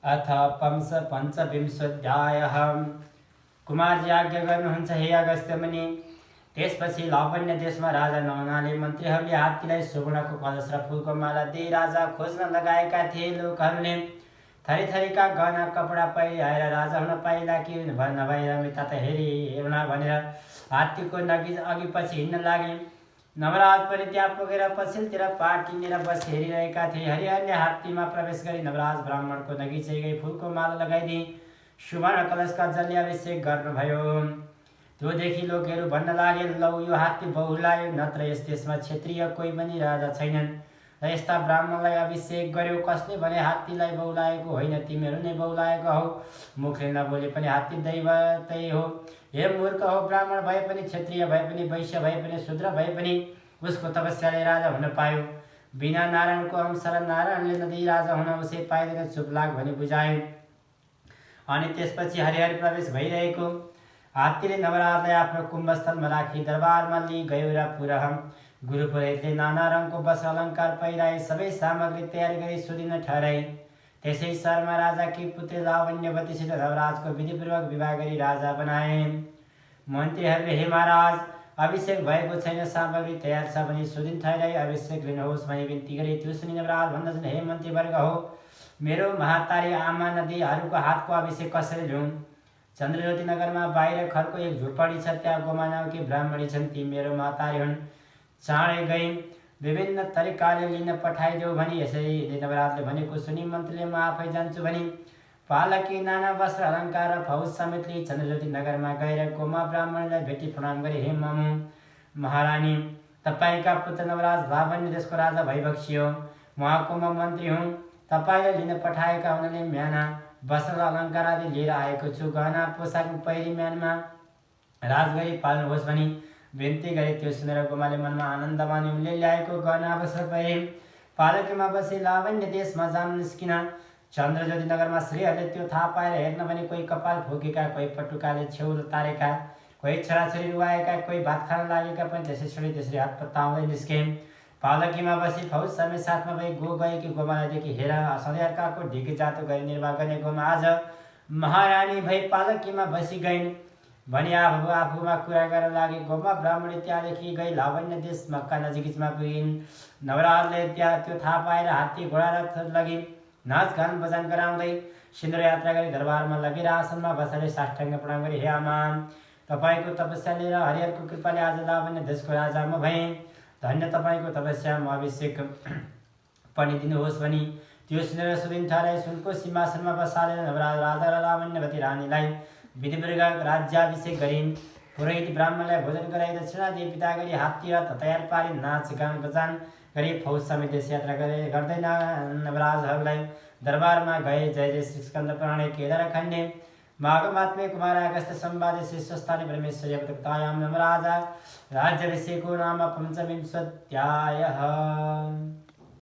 अथ पञ्चविंशोऽध्यायः। कुमारजी आज्ञा गर्नुहुन्छ हे अगस्त्य मुनि। त्यसपछि लावण्य देशमा राजा नहुनाले मन्त्रीहरूले हात्तीलाई सुवर्णको कलश र फुलको माला दिई राजा खोज्न लगाएका थिए। लोकहरूले थरीथरीका गहना कपडा पहिरी आएर राजा हुन पाइला कि नभएर मिता त हेर्न भनेर हात्तीको अघि पछि हिँड्न लागे। नवराज पनि त्यहाँ पुगेर पछिल्तिर पाट टिनेर बसी हेरिरहेका थिए। हरिहरले हात्तीमा प्रवेश गरी नवराज ब्राह्मणको नजिकै गई फुलको माला लगाइदिए। सुवर्ण कलशका जलले अभिषेक गर्नुभयो। त्योदेखि लोकहरू भन्न लागे, लौ यो हात्ती बहुलायो, नत्र यस देशमा क्षेत्रीय कोही पनि राजा छैनन् र यस्ता ब्राह्मणलाई अभिषेक गर्यो। कसले भने हात्तीलाई बहुलाएको होइन, तिमीहरू नै बहुलाएको हौ। मुखले नबोले पनि हात्ती दैवतै हो। हे मूर्ख हो, ब्राह्मण भए पनि, क्षत्रिय भए पनि, वैश्य भए पनि, शूद्र भए पनि उसको तपस्याले राजा हुन पायो। बिना नारायणको अंश र नारायणले नदिई राजा हुन उसै पाइँदैन, चुप लाग भनी बुझायो। अनि त्यसपछि हरिहर प्रवेश भइरहेको हात्तीले नवराजलाई आफ्नो कुम्भस्थलमा राखी दरबारमा लिई गयो र गुरु पुरोहितले नाना रङको वस्त्र अलङ्कार पहिराए। सबै सामग्री तयार गरी सुदिन ठहराए। त्यसै शर्मा राजाकी पुत्री लावण्यवतीसित नवराजको विधिपूर्वक विवाह गरी राजा बनाए। मन्त्रीहरूले, हे महाराज, अभिषेक भएको छैन, सामग्री तयार छ भने सुदिन ठहराई अभिषेक लिनुहोस् भनी बिन्ती गरे। त्यो सुनि नवराज भन्दछन्, हे मन्त्रीवर्ग हो, मेरो महातारी आमा नदीहरूको हातको अभिषेक कसरी लिउँ? चन्द्रज्योति नगरमा बाहिर खरको एक झुपडी छ, त्यहाँ गोमा नाउकी ब्राह्मणी छन्, ती मेरो महातारी हुन्। चाँडै गई विभिन्न तरिकाले लिन पठाइदेऊ भनी यसरी नवराजले भनेको सुनि मन्त्रीले म आफै जान्छु भनी पालकी नाना वस्त्र अलङ्कार र फौज समेत लिई चन्द्रज्योति नगरमा गएर गोमा ब्राह्मणीलाई भेटी प्रणाम गरे। हे महारानी, तपाईँका पुत्र नवराज लावण्य देशको राजा भइबक्सियो। उहाँको म मन्त्री हुँ। तपाईँले लिन पठाएका हुनाले म्याना वस्त्र अलङ्कार आदि लिएर आएको छु। गहना पोसाक पहिरी म्यानमा राजगरी पाल्नुहोस् भनी बिन्ती गरे। त्यो सुनेर गोमाले मनमा आनन्द माने। उनले ल्याएको गहना वस्त्र पहिरे पालकीमा बसी लावण्य देशमा जान निस्किन। चन्द्रज्योति नगरमा श्रीहरूले त्यो थाहा पाएर हेर्न भने कोही कपाल फुकेका, कोही पटुकाले छेउ तारेका, कोही छोराछोरी रुवाएका, कोही भात खान लागेका पनि त्यसरी हात पत्ताउँदै निस्के। पालकीमा बसी फौज समेत साथमा भई गएकी गोमालाई देखि, हेर, सधैँ अर्काको ढिकी जातो गरी निर्वाह गर्ने गोमा आज महारानी भई पालकीमा बसी गइन् भनी आफूमा कुरा गर्न लागे। गोमा ब्राह्मणी त्यहाँदेखि गई लावण्य देश मक्का नजिकमा पुगिन्। नवराजले त्यो थाहा पाएर हात्ती घोडा रथ लगी नाचगान बजान गराउँदै सिन्दूर यात्रा गरी दरबारमा लगेर आसनमा बसेर साष्टाङ्ग प्रणाम गरे। हे आमा, तपाईँको तपस्याले र हरिहरको कृपाले आज लावण्य देशको राजा म भएँ। धन्य तपाईँको तपस्यामा अभिषेक पनि दिनुहोस् भनी त्यो सुनेर सुदिन ठहराई सुनको सिंहासनमा बसालेर नवराज राजा र लावण्यवती रानीलाई विधिपूर्वक राज्याभिषेक गरिन्। पुरोहित ब्राह्मणलाई भोजन गराई दक्षिणा दिई विदा गरी हात्ती रथ तयार पारी नाच गान बजान गरी फौज समेत देश यात्रा गर्दै नवराजहरूलाई दरबारमा गए। जय जय श्री स्कन्द पुराणे केदार खण्डे माघमात्मे कुमार अगस्त्य संवादे श्रेष्ठस्थाने परमेश्वरी अवतायां नवराज राज्याभिषेको नाम पञ्चविंशोऽध्यायः।